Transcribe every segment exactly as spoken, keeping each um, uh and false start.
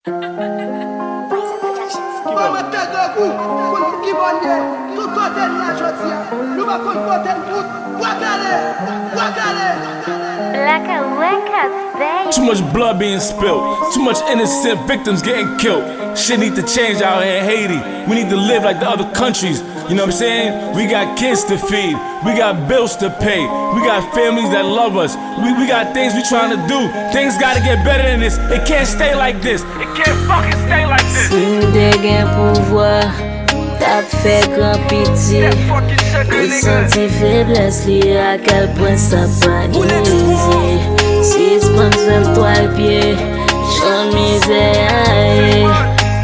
Mwen mete grangou, konn ki bò n ye, tout kote n ye jodi a, nou pa konn kote n fout, bwa kale, bwa kale. Blacka Wake Up, baby. Too much blood being spilled. Too much innocent victims getting killed. Shit need to change out here in Haiti. We need to live like the other countries. You know what I'm saying? We got kids to feed. We got bills to pay. We got families that love us. We, we got things we trying to do. Things got to get better than this. It can't stay like this. It can't fucking stay like this. Si m te gen pouvwa, m t ap fè gran piti pou l santi feblès li a kèl pwen sa pa izi. Sispann fè m twal pye, jan mizè a ye.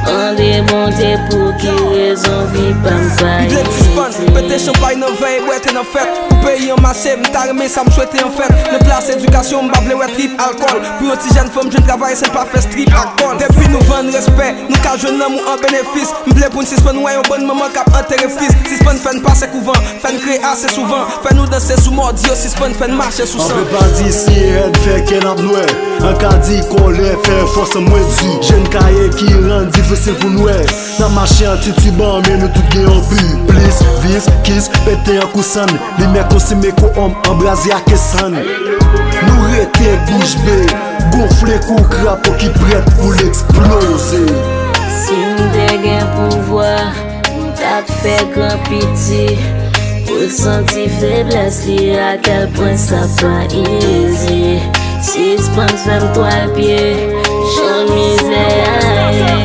Mande Bondye pou ki rezon vi pa m pa izi. Pete chanpay nan vè e bwè te nan fèt. Pou peyi an mache, m ta renmen sa m swete an fèt. Nan plas edikasyon, m pa vle wè trip alkòl. Pou yon ti jèn fanm jwenn travay, se pa fè strip ak kòl. Depi nou vann respè, nou ka jwenn lanmou an benefis. M vle pou n sispann wè yon bann manman k ap antere fis. Sispann fè n pase kouvan, fè n kreye ase souvan. Fè nou danse sou mòdi yo, sispann fè n mache sou san. Anpil pa di si e rèd fè kè n ap nwè. An ka di kòlè fè fòs an mwen di. Jèn kaye ki rann difisil pou n wè. N ap mache an titiban men nou tout gen yon bi. Plis vis, kis, pete an kou sann. Limyè konsime kou òm anbraze ak esann. Nou rete bouch be, gonfle kou krapo ki prèt pou l eksploze. Si m te gen pouvwa, m t ap fè gran piti pou l santi feblès li a kèl pwen sa pa izi. Sispann fè m twal pye, jan mizè a ye.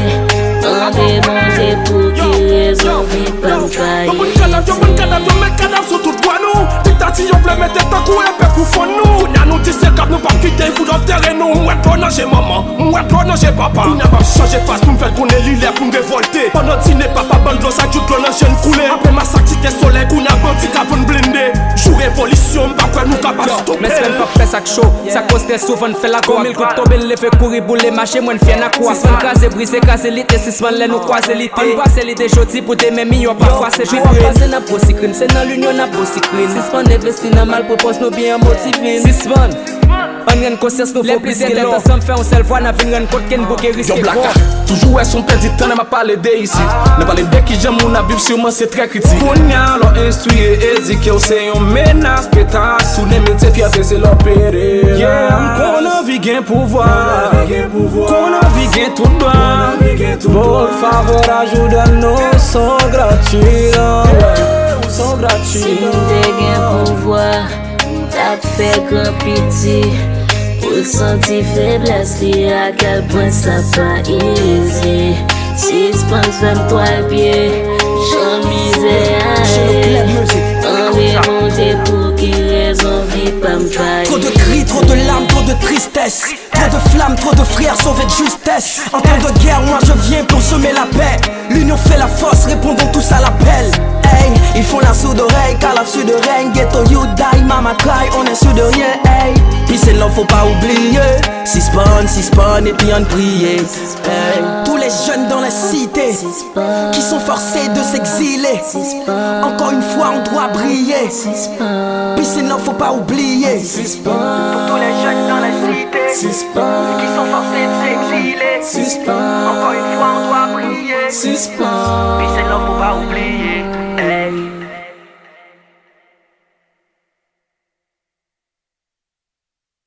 Mande Bondye pou ki rezon vi pa m pa izi. Yo ban n kadav, yo ban n kadav, yo met kadav sou tout bwa nou. Diktati yo vle mete tankou enpe pou fann nou. Kounye a nou di se kap nou p ap kite, fout antere nou. M wè dlo nan je manman, m wè dlo nan je papa. Kounye a m ap chanje fas pou m fè l konnen li lè pou n revòlte. Pandan dine papa ban n dlo, sa k jouk dlo nan je n koule. Apre masak Site Solèy, kounye a bandi ka vann blende. Jou revolisyon, m pa kwè nou kapab stoppe. Men sèl p ap fè sa k cho. Sa k pwostè souvan n fè lakou. Kou mil kout tonbe n leve kouri boule mache mwen n fyè n ak kwa. Sispann kraze brize kraze lite sispann lè nou kwaze lite. Ann brase lide jodi pou demen miyò pafwa se pi pre. Pase n ap gwosi krim se nan linyon n ap gwosi krim. Sispann envesti nan malpwopòz nou byen an motive n. Sispann. Ann rann konsyans nou fò plis ke lò. Lè plizyè tèt ansanm fè yon sèl vwa n ap vin rann kont ke n bouke riske gwo. Toujou wè si w pèdi tan lè m ap pale de isit. Nan pale de kijan moun ap viv siman se trè kritik. Kounye a lè w enstwi e edike w se yon menas. Peta ak soudè mete fyète se lè w pere. Yeah, m konn anvi gen pouvwa. Konn anvi gen tout dwa. Por favor ayúdanos, son gratuito. Son gratuito. Si m te gen pouvwa, m t ap fè gran piti pou l santi feblès li a kèl pwen sa pa izi. Sispann fè m twal pye, jan mizè a ye. Mande Bondye pou ki rezon vi pa m pa izi. Trop de cris, trop de larmes, trop de tristesse. Trop de flammes, trop de frères sauvés de justesse. En temps de guerre, moi je viens pour semer la paix. L'union fait la force, répondons tous à l'appel. Hey, ils font la sourde oreille, car la sud règne. Ghetto youth die, mama cry, on est sûr de rien. Hey, peace and love, faut pas oublier. Sispann, sispann, epi ann priye. Hey, tous les jeunes dans la cité qui sont forcés de s'exiler. Encore une fois, on doit briller. Peace and love, faut pas oublier. Pour tous les jeunes dans la cité qui sont forcés de s'exiler. Encore une fois, on doit briller. Peace and love, faut pas oublier.